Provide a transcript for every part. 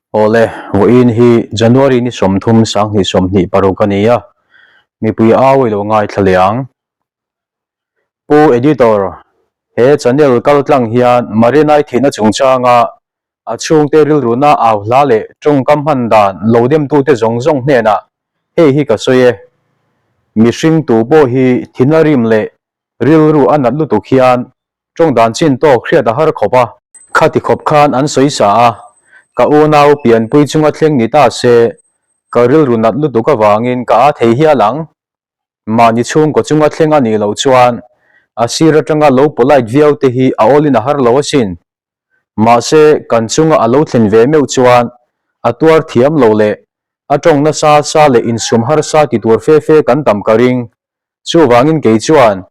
Awle, vawiin hi January ni 30 2026 a ni a, mipui au i lo ngaithla leh ang. Pu Editor, he channel kal tlang hian Marinai thihna chungchanga a chhungte rilruna au hla leh tawngkam hman dan lo demtute zawng zawng hnenah hei hi ka sawi e. Mihring tu pawh hi thina rim leh rilru a nat lutuk hian Tawng dan chin tawk hriat a har khawp a. Khati khawp khan an sawi sa a, ka unau pianpui chunga thleng ni ta se, ka rilru nat lutuk avangin ka aa thei hial ang. Mahni chhungkaw chunga thleng a nih loh chuan a sir atanga lo polite viau te hi a awlin a har lo asin. Mahse, kan chunga a lo thlen ve meuh chuan a tuar thiam lo leh a tawng nasa sa leh insum harsa ti tur fe fe kan tam ka ring. Chuvangin kei chuan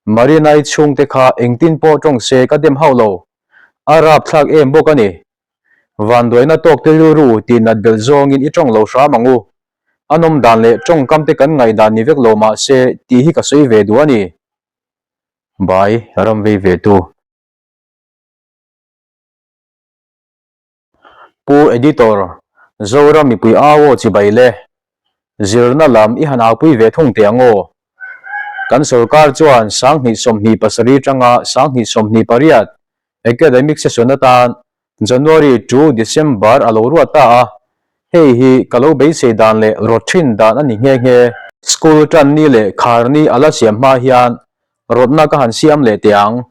Marinai chhungte kha engtin pawh tawng se ka dem hauh lo. A rapthlak em bawk a ni. Vanduaina tawk te rilru tih nat belh zawngin i tawng lo hram ang u. A nawm dan leh tawngkam te kan ngaihdan ni vek lo mah se tih hi ka sawi ve duh a ni. Bai, ram vei ve tu. Pu Editor, Zoram mipui au aw chibai le. Zirna lam i han aupui ve thung teh ang aw. Kan sorkar chuan 2027 tanga 2028 academic session atan January to December a lo ruat ta a, hei hi ka lo beisei dan leh rawt thin dan a ni nghe nghe. School tan ni leh khar ni a la siam hma hian rawtna ka han siam leh teh ang.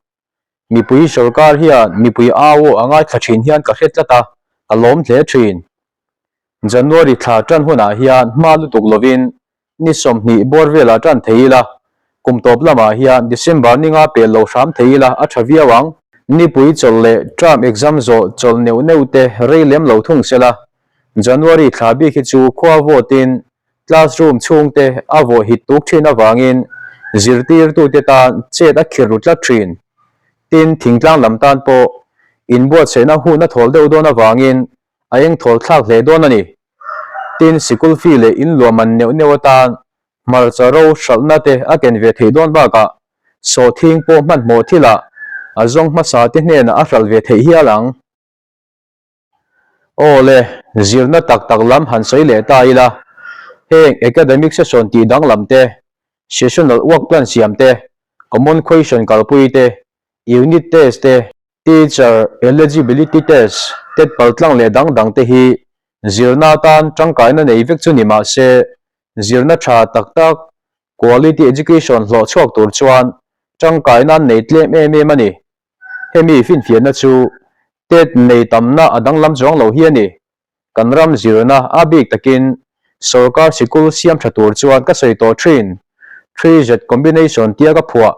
Mipui sorkar hian mipui au aw a ngaithla thin hian ka hre tlat a, ka lawm hle thin. January thla tan hunah hian hma lutuk lovin ni 20 bawr velah tan thei ila, kum tawp lamah hian December ni nga pel lo hram thei ila a tha viau ang. Nipui chawlh leh term exam zawh chawlh neuh neuh te rei lem lo thung sela, January thla bik hi chu khua vawtin Classroom chhungte a vawh hit tuk thin avangin zirtirtute tan chet a khir ru tlat thin. Tin, thingtlang lam tan pawh inbuatsaihna hun a thawl deuh dawn avangin a eng thawl thlak hle dawn a ni. Tin, sikul fee leh inluah man neuh neuh atan hmarcha ro hralhna te a ken ve theih dawn bakah sawhthing pawh hmanhmawh thilah a zawng hmasa te hnenah a hralh ve theih hial ang. Aw le, zirna tak tak lam han sawi leh ta ila, heng academic session tih danglam te, sessional work plan siam te, common question kalpui te, unit test te, teacher eligibility test te paltlang leh dang dang te hi zirna atan tangkaina nei vek chu ni mah se, zirna tha tak tak, quality education hlawh chhuak tur chuan tangkaina an nei tlem em em a ni. Hemi finfiahna chu tet nei tamna a danglam chuang lo hi a ni. Kan ram zirna a bik takin sorkar sikul siam tha tur chuan ka sawi tawh thin. 3Z combination tia ka phuah.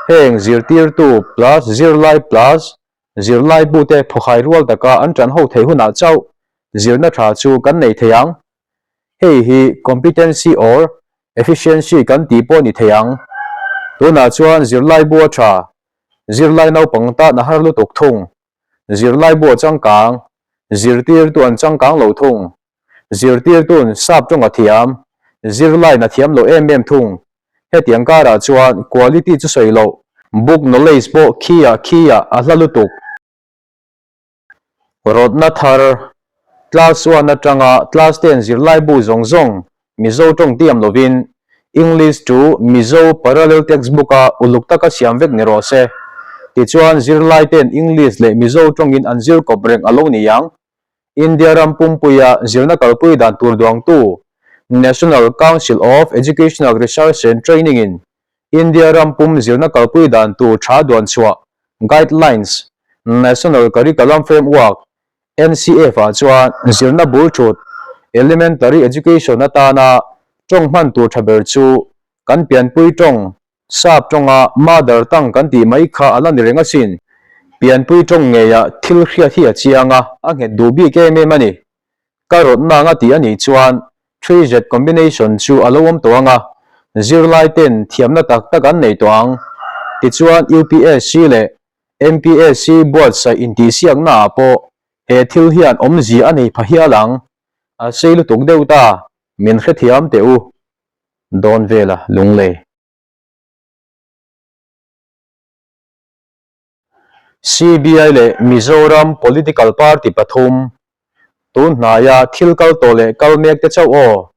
Heng zirtirtu plus zirlai plus zirlaibute phawkhai rual taka an tan ho theih hunah chauh zirna tha chu kan nei thei ang. Hei hi competency or efficiency kan tih pawh ni thei ang. Tunah chuan zirlaibu a tha Zirlai naupang tan a har lutuk thung. Zirlai bu a changkang, zirtirtu an changkang lo thung. Zirtirtu'n sap tawng a thiam, zirlaiin a thiam lo em em thung. Hetiang karah chuan quality chu sawi loh, book knowledge pawh khi-ah khi-ah a hla lutuk. Rawtna thar, Class one atanga class ten zirlaibu zawng zawng Mizo tawng tiam lovin English to Mizo parallel textbook a uluk taka siam vek ni rawh se. Tichuan zirlai ten English leh Mizo tawngin an zir kawp reng a lo ni ang. India ram pumpuia zirna kalpui dan tur duangtu National Council of Educational Research and Training in India ram pum zirna kalpui dan tur tha duan chhuah, guidelines, National Curriculum Framework, NCF, ah chuan zirna bul thut, elementary education, atana tawng hman tur tha ber chu kan pianpui tawng, sap tawnga mother tongue kan tih mai kha a la ni reng asin. Pianpui tawng ngeia thil hriat hi a chiang a, a nghet duh bik em em a ni. Ka rawtna anga tih a nih chuan 3Z combination chu a lo awm tawh ang a, zirlai ten thiamna tak tak an nei tawh ang. Tichuan UPSC leh MPSC buatsaih intihsiakna ah pawh he thil hian awmzia a nei pha hial ang. A sei lutuk deuh ta, min hrethiam teh u. Dawn vela Lunglei. CBI leh Mizoram political party pathum. Tun hnaia thil kal tawh leh kal mek te chauh aw.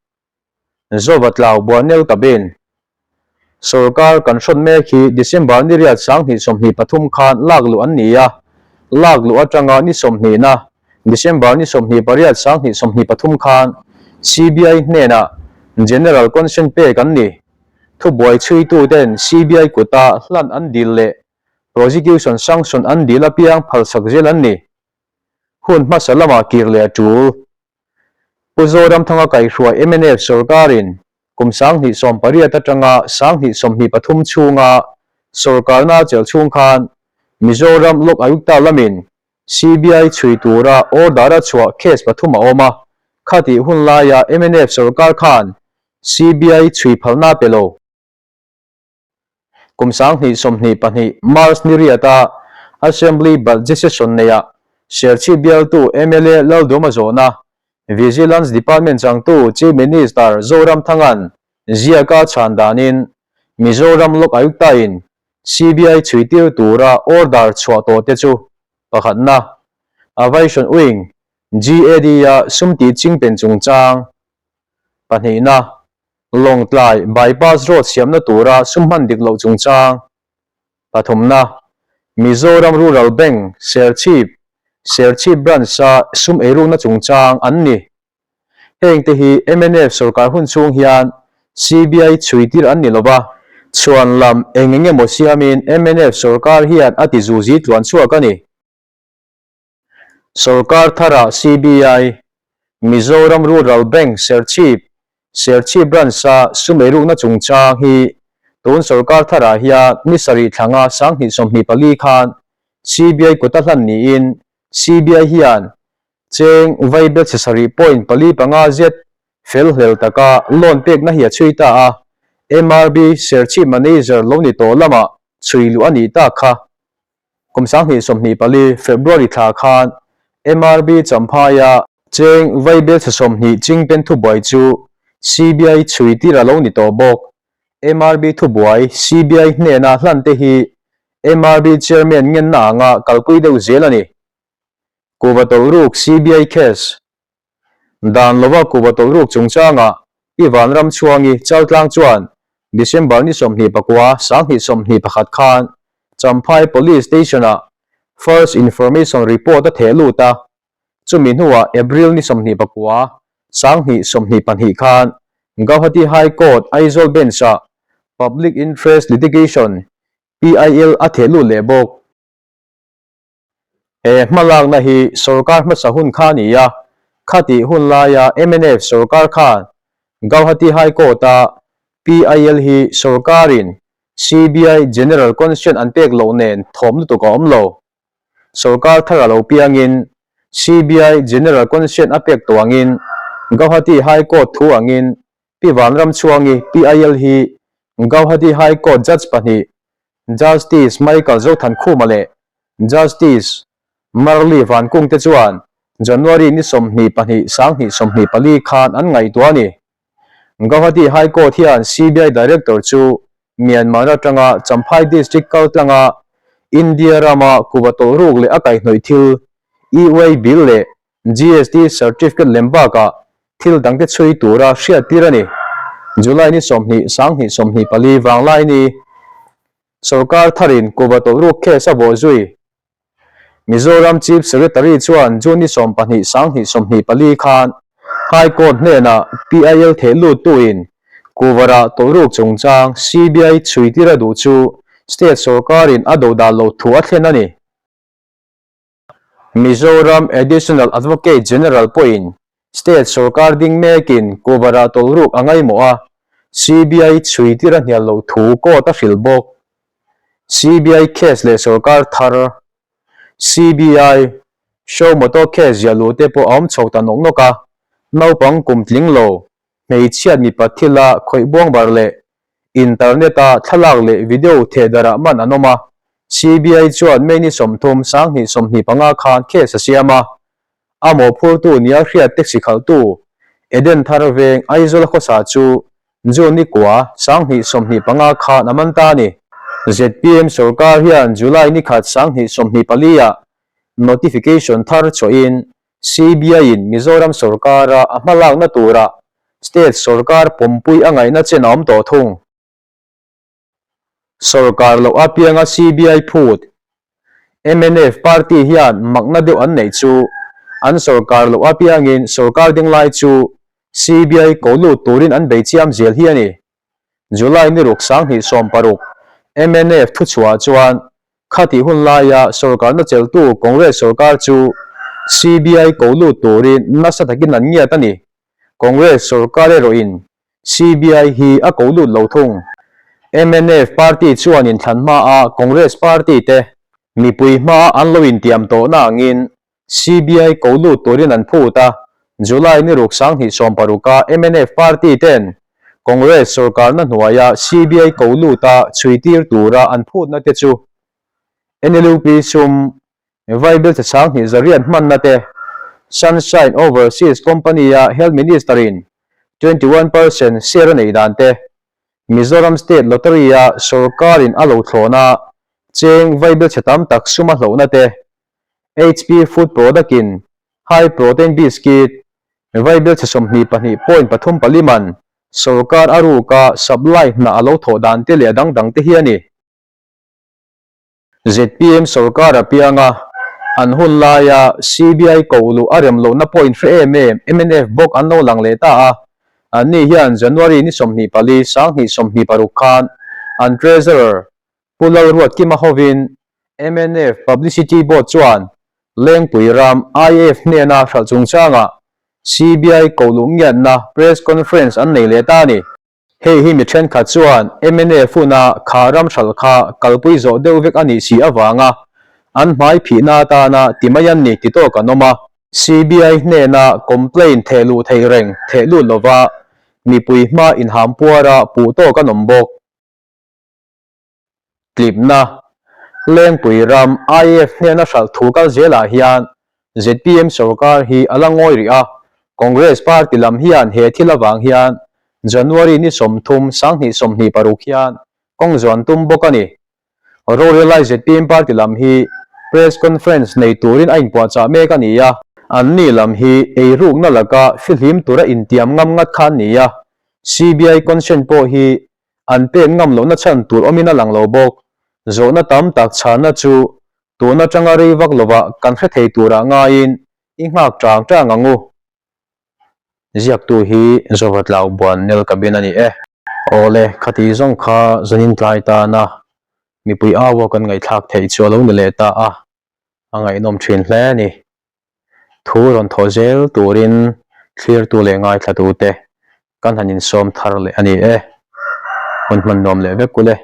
Zova tlau Buanel Cabin. Sorkar kan hrawn mek hi December ni riat 2023 khan lak luh an ni a, lak luh atanga ni sawmhnihna December ni 28 2023 khan CBI hnenah General Consent pek an ni. Thubuai chhuituten CBI kuta hlan an dil leh Prosecution sanction an dil apiang phalsak zel an ni. Hun hmasa lamah kir leh a tul. Pu Zoramthanga kaihhruai mnf sorkarin kum 2018 atanga 2023 chhunga sorkarna a chelh chhung khan Mizoram Lok Ayukta lamin CBI chhui tura order a chhuah case pathum a awm a, khatih hun laia mnf sorkar khan CBI chhui phalna a pe lo. Kum 2022 March ni riata Assembly Budget Session neihah Serchhip bialtu mla Lalduma zawhna Vigilance Department changtu Chief Minister Zoramthanga'n ziaka chhan danin Mizoram Lok Ayukta-in CBI chhuitir tura order chhuah tawh te chu pakhatna, Aviation Wing, GAD-a sum tih chingpen chungchang pahnihna, Lawngtlai Bypass Road siamna tura sum hman dik loh chungchang pathumna, Mizoram Rural Bank Serchhip, Serchhip Branch-a sum eirukna chungchang an ni. Hengte hi mnf sorkar hun chhung hian CBI chhuitir an ni lova, chhuan lam eng eng emaw siamin mnf sorkar hian a ti zuzi tluan chhuak a ni. Sorkar tharah CBI, Mizoram Rural Bank Serchhip, Serchhip Branch-a sum eirukna chungchang hi tun sorkar tharah hian ni sarih thlanga 2024 khan CBI kuta hlan niin CBI hian cheng vaibel chhe sarih point pali panga zet fel hlel taka loan pekna hi a chhui ta a, MRB Serchhip Manager lo ni tawh lamah chhui luh a nih tak kha. Kum 2024 February thla khan MRB Champhaia cheng vaibel chhe 20 chingpen thubuai chu CBI chhui tir a lo ni tawh bawk. MRB thubuai CBI hnena hlan te hi MRB Chairman ngenna anga kalpui deuh zel a ni. Kuva tawlhruk CBI case Dan lova kuva tawlhruk chungchangah Pi Vanramchhuangi Chaltlang chuan December ni 29, 2021 khan Champhai Police Station-ah First Information Report a theh lut a, chumi hnuah April ni 29, 2022 khan Gauhati High Court Aizawl Bench-ah Public Interest Litigation, PIL, a theh lut leh bawk. He hmalakna hi sorkar hmasa hun kha a ni a, khatih hun laia mnf sorkar khan Gauhati High Court-a PIL hi sorkarin CBI General Consent an pek loh nen thawm lutuk a awm lo. Sorkar thar a lo piangin CBI General Consent a pek tawh angin Gauhati High Court thu angin Pi Vanramchhuangi PIL hi Gauhati High Court Judge pahnih Justice Michael Zothankhuma leh Justice Marli Vankung te chuan January ni 22 2024 khan an ngaihtuah a ni. Gauhati High Court hian CBI Director chu Myanmar atanga Champhai District kaltlanga India rama kuva tawlhruk leh a kaihhnawih thil, E-way bill leh GST certificate lem bakah thil dangte chhui tura hriattir a ni. July ni 20, 2024 vanglai ni sorkar tharin kuva tawlhruk case a bawh zui. Mizoram Chief Secretary chuan June ni 12, 2024 khan High Court hnenah PIL theh luttuin kuvarah tawlhruk chungchang CBI chhuitir a duh chu state sorkarin a dodah loh thu a thlen a ni. Mizoram Additional Advocate General pawhin State sorkar ding mekin kuvarah tawlhruk a ngaimawh a, CBI chhuitir a hnial loh thu court a hrilh bawk. CBI case leh sorkar thar, CBI, show motor case ziah luh te pawh a awm chho ta nawk nawk a, naupang kum tling lo, hmeichhiat mipa thila khawih buang bar leh Internet-a thlalak leh video thehdarah man an awm a, CBI chuan May ni 30, 2025 khan case a siam a. A mawhphurtu nia hriat taxi khalhtu Eden Thar Veng Aizawl khawsa chu June ni kua, 2025 khan a man ta a ni. Zpm sorkar hian July ni khat 2024-ah notification thar chhuahin. CBI-in Mizoram sorkara a hmalakna tura state sorkar pawmpui a ngaihna chen a awm tawh thung. Sorkar loh apianga CBI phut mnf party hian makna deuh an neih chu an sorkar loh apiangin sorkar ding lai chu CBI ko lut turin an bei chiam zel hi a ni. July ni ruk 2016 mnf thuchhuah chuan khatih hun laia sorkarna cheltu Congress sorkar chu CBI ko lut turin nasa takin an ngiat a ni. Congress sorkar erawhin CBI hi a ko lut lo thung. Mnf party chuan inthlan hmaa Congress party te mipui hmaa an lo intiam tawhna angin CBI ko lut turin an phut a, July ni ruk 2016 a mnf party ten Congress sorkarna hnuaia CBI ko luta chhuitir tura an phutna te chu NLUP sum Vaibel che 2008 hmanna te Sunshine Overseas Company-a Health Minister-in 21% share a neih dan te, Mizoram State Lottery-a sorkarin a lo thlawna cheng vaibel che tam tak sum a hlauhna te, HP Food Product-in High Protein Biscuit vaibel che 22.34 man sorkar a ruka supply hna a lo thawh dan te leh a dang dang te hi a ni. Zpm sorkar a piang a, an hun laia CBI koh luh a rem lohna pawh inhre em em mnf bawk an lo lang leh ta a, anni hian January ni 24, 2026 khan an Treasurer Pu Lalruatkima hovin mnf Publicity Board chuan Lengpui ram IAF hnena hralh chungchangah CBI koh luh ngiatna Press Conference an nei leh ta a ni. Hei hi mi thenkhat chuan mnf huna kha ram hralh kha kalpui zawh deuh vek a nih si avanga an hmai phihna atana ti mai an ni ti tawk an awm a. CBI hnena complaint theh luh theih reng theh lut lova mipui hma inham puara puh tawk an awm bawk. Tlipna, Lengpui ram IAF hnena hralh thu kal zelah hian zpm sorkar hi a la ngawi rih a, Congress party lam hian he thil avang hian January ni 30, 2026 hian kawng zuan tum bawk a ni. Rorelai zpm party lam hi press conference nei turin a inpuahchah mek a ni a, anni lam hi eirukna laka fihlim tura intiam ngam ngat kha an ni a, CBI consent pawh hi An pek ngam lohna chhan tur awmin a lang lo bawk. Zawhna tam tak chhanna chu tun atanga rei vak lovah kan hre thei turah ngaiin i nghak tang tang ang u. Ziaktu hi Zovatlau Buan Nel Cabin a ni e. Awle, khati zawng kha zanin tlai tana mipui aua kan ngaihthlak theih chu a lo ni leh ta a, a ngaihnawm thin hle a ni. Thu rawn thawh zel turin thlirtu leh ngaithlatute kan han insawm thar leh a ni e. Hun hman nuam leh vek u le.